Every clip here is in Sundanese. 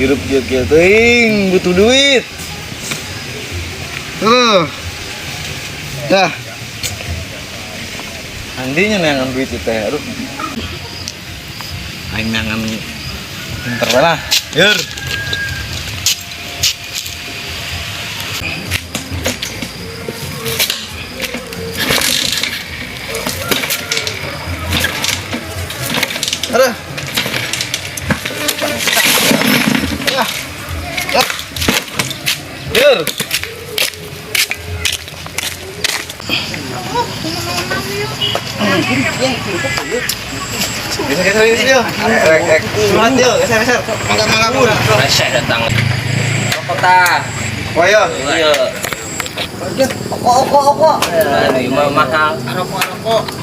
Hirup kieu-kieu teuing, butuh duit. Tuh. Dah. Andinya neangan duit itu teh. Aduh. Aing neangan pinter we lah. Yer. Aduh. Ya. Ya. Yer. Geser geser geser yo. Rek rek. Semangat yo, geser geser. Mangga mangga pun. Reseh datang. Kota. Wah yo. Iya. Oko oko oko. Aduh, mah mahal.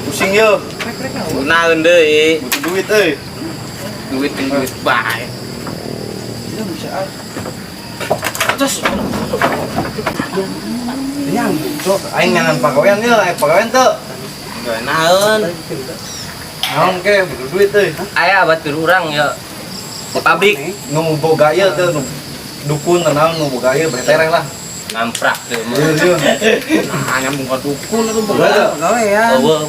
Pusing yo. Gunaeun deui. Butuh duit euy. Duit jeung duit bae. Iya bisa ah. Terus. Yang cok aing ngangan pagawean yo, aing pagawean teu. Gawe naon? Naon ke butuh duit euy. Aya batur urang ya. Di pabrik Nu boga ieu teu nu dukun naon nu boga ieu betereh lah. ngamprak teu mah. Iya iya. Nah, nyambung ka dukun atuh Boga teu. Pegawaian. Eueuh.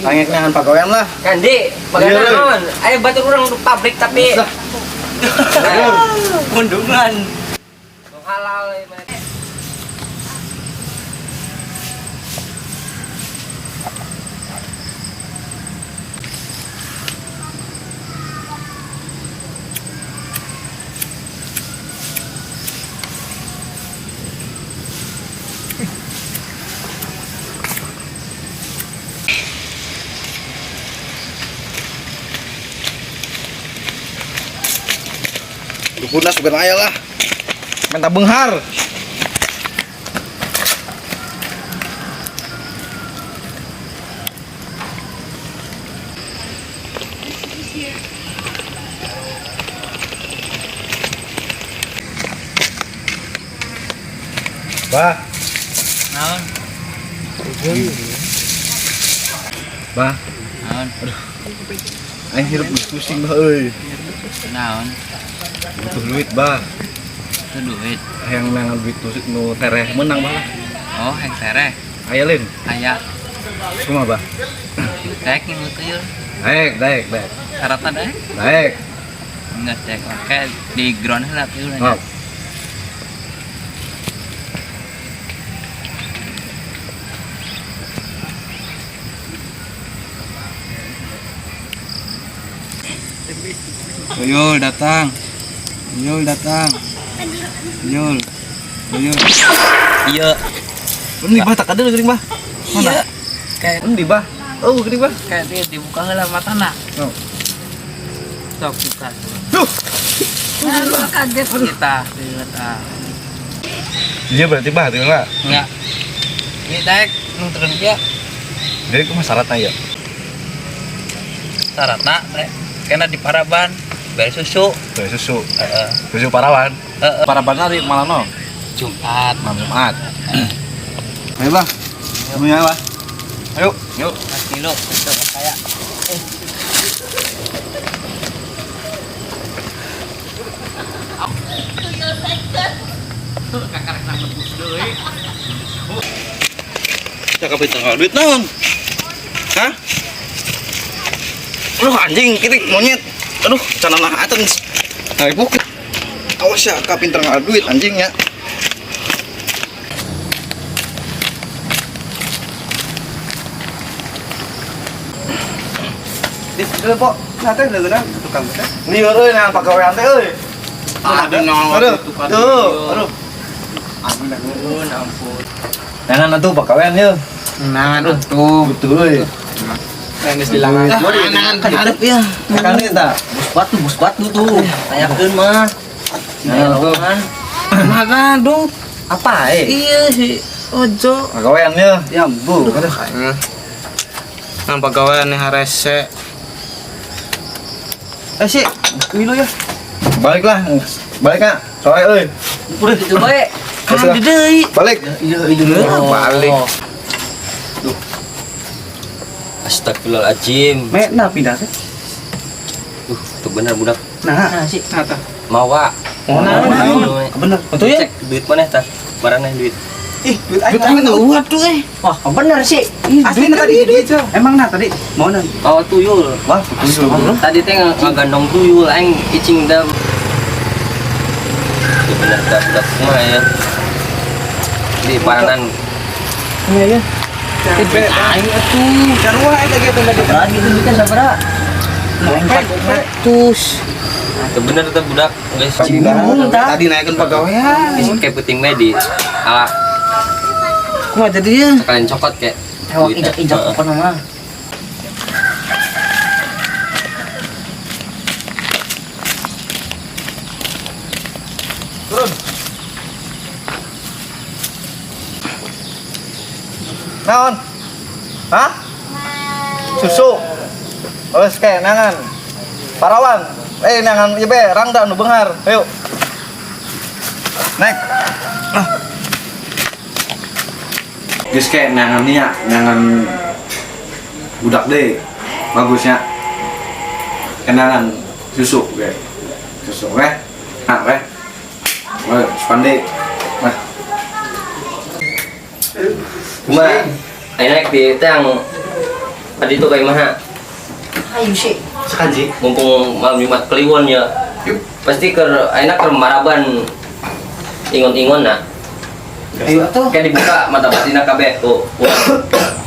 Aing ngangan pagawean lah. Kandi, Iya, pagawe naon? Aya batur urang di pabrik tapi Lah. Mundungan. Halal ieu mah. Dukun lah sugan aya lah. Minta benghar. Bah, Naon? bah, Naon? aing hirup geus pusing bah euy. Naon? Butuh duit bah. Itu duit. Hayang nangan duit nu, nu tereh menang bah lah. Oh, yang tereh. Aya lain. Aya. Kumaha bah? Daek ngingu tuyul. Daek, daek, daek. Syaratna daek? Daek. Enggak daek. Oke, di ground heula tuyul. Oh. Tuyul datang. Tuyul datang. Tuyul. Tuyul. Iya. Ini bah tak ada geuning bah. Mana? Iya. Kayak Ini bah. Oh, geuning bah. kayak dia dibuka heula matana. Oh. Sok buka. Duh. Aduh, kaget kita. Tuyul ah. Iya berarti bah tuyul lah. Enggak. Ini daek nungtreun kieu. Jadi kumaha syaratna ya? Syaratna rek kena di paraban bayar susu. Tuh susu. Heeh. Susu parawan. Heeh. Paraban hari malam no? Jumat. Malam Jumat. Ayo bang. Semuanya lah. Ayo, yuk. Mas Nilo, susu kayak Cakap itu nggak duit naon? Hah? Aduh anjing, kitik monyet. Aduh, canana aten. Naik bukit. Awas ya, kak pinter nggak duit anjing ya. Di situ po, nate leungeunna tukang teh. Lieur euy nah pagawean teh euy. Aduh, Aduh, tukang tuh, aduh. Ampun, ampun. Jangan atuh pagawean ye. Nah, tuh. Betul euy. Geus dilangan. Nangan kan ya. Makan ieu tah. Bus batu tuh. Tanyakeun mah. Nah, tuh. Makan dong. Apa eh? Iya si Ojo. Pagawean ye. Ya bu. Nah, pegawai nih harese. Eh si, milu ya. Baliklah. Balik ah. Sore euy. Udah gitu bae. Kan deui. Balik. Iya, iya. Balik. Duh. Astagfirullahaladzim. Me, nah pindah teh. Tuh bener budak. Nah, Nah, sih. nah tah. Mawa. Oh, nah, nah. Bener. Betul ya? Cek duit mana tah? Barangnya duit. Ih, duit aing mana? Waduh eh. Wah, bener sih. Asli tadi duit. Emang nah tadi mau nah. Oh, tuyul. Wah, tuyul. Tadi teh ngagandong tuyul aing icing dah. Tuh bener dah budak kumaha ya. Di paranan Iya ya. Duit aing atuh. Sarua aing kaget tadi. Lagi duitnya sabaraha? 400. Tuh bener tuh budak guys. Tadi naikkan pegawaian. Isi kayak puting we di ala Kumaha jadi ya? sekalian cokot kayak. Hewak duitnya. ijak-ijak Heeh. pokokna mah. Turun. Naon? Hah? Susu. Terus kayak nangan. Parawan. Eh nangan ieu be rangda nu beunghar. Ayo. Naik. Ah. Geus kayak nangan nih ya, nangan budak deh. Bagusnya. Kenangan susu kayak. Susu weh. Nah, weh. Weh, sepande. Nah, Cuma aing naik di teh yang tadi tuh kayak maha. Ayo sih. sekaji. Mumpung malam Jumat Kliwon ya. Pasti ke ayeuna keur maraban ingon-ingon nah. Ayo atuh. Kayak dibuka mata batina kabeh tuh. Wah.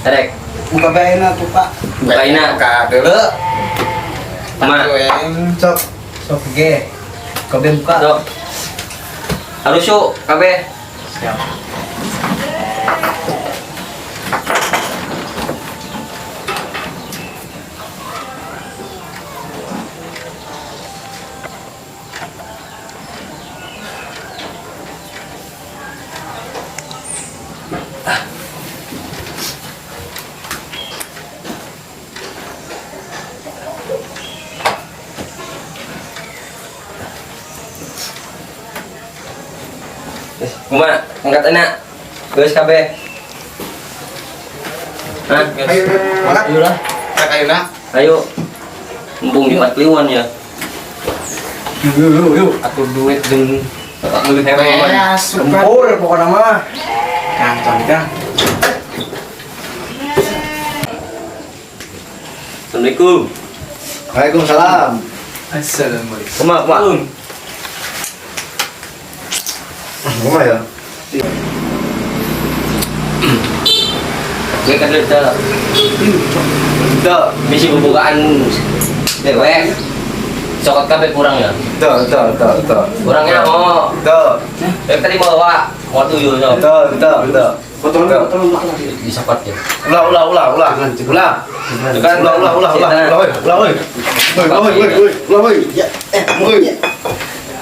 Erek, Buka bae tuh, Pak. bukaina. Buka dulu. Ma, Sok. Sok ge. Kabeh buka. sok. Harus yuk kabeh. Siap. Kuma, angkat enak. Geus kabeh. Hah, geus. Ayo, mana? Ayo lah. Naik ayo nah. Ayo. Mumpung Jumat Kliwon ya. Yuk, yuk, yuk. Aku duit jeung Lebih hebat. Gempur pokoknya mah. Kang cantik. Assalamualaikum. Waalaikumsalam. Assalamualaikum. Kuma, kuma. Kumaha ya? Gue kan udah. Tuh, Bisi bubukaan dewek. Cokot kabeh kurang ya. tuh, tuh, tuh, tuh. Kurangnya oh. Tuh, Eh tadi bawa waktu tuyul so. tuh, tuh, tuh. Potong potong Disokot ya. Ulah, ulah, ulah, ulah. Ulah. Itu kan Ulah, ulah, ulah, ulah. Ulah, woi. Ulah, woi. Woi, woi, woi, woi. Ulah, woi. Ya, eh, woi.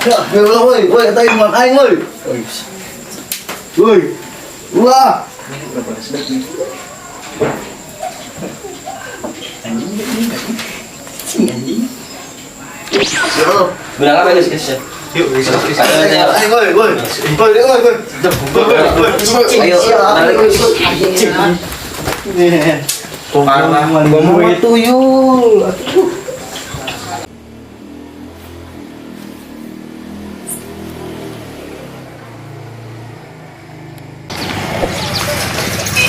Ya, ulah, woi. Woi, kata iman aing, woi. Woi. Ulah. Bilang apa guys guys ya? Yuk, bisa, bisa. Ayo, ayo. Ayo, woi, woi. Woi, woi, woi. Woi, woi, woi. Ayo, balik. Parah. Ngomong tuyul.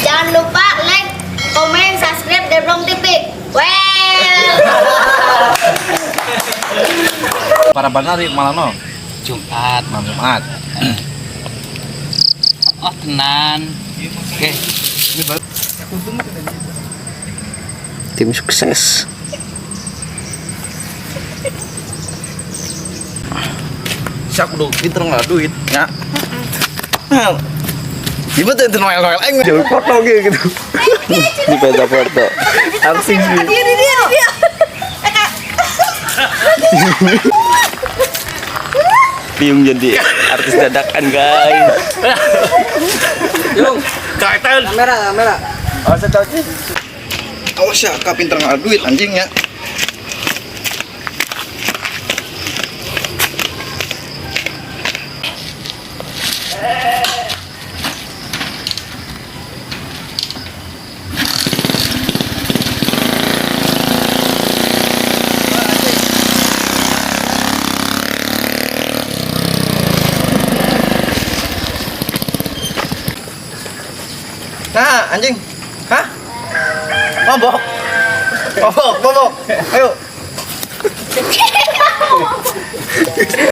Jangan lupa like, komen, subscribe Deblong TV. Well. Para benar malam no. Jumat. Malam Jumat. Oh, tenan. Oke. Tim sukses. Siap kudu pinter nggak duit, ya. Gimana tuh noel noel aing jauh foto gitu. Di foto-foto. Asing sih. Dia dia dia. Bingung jadi artis dadakan, guys. Yung, Kamera, kamera. Awas ya, kak pinter nggak duit anjing ya. Nah, anjing. Hah? Mabok. Mabok, mabok. Ayo.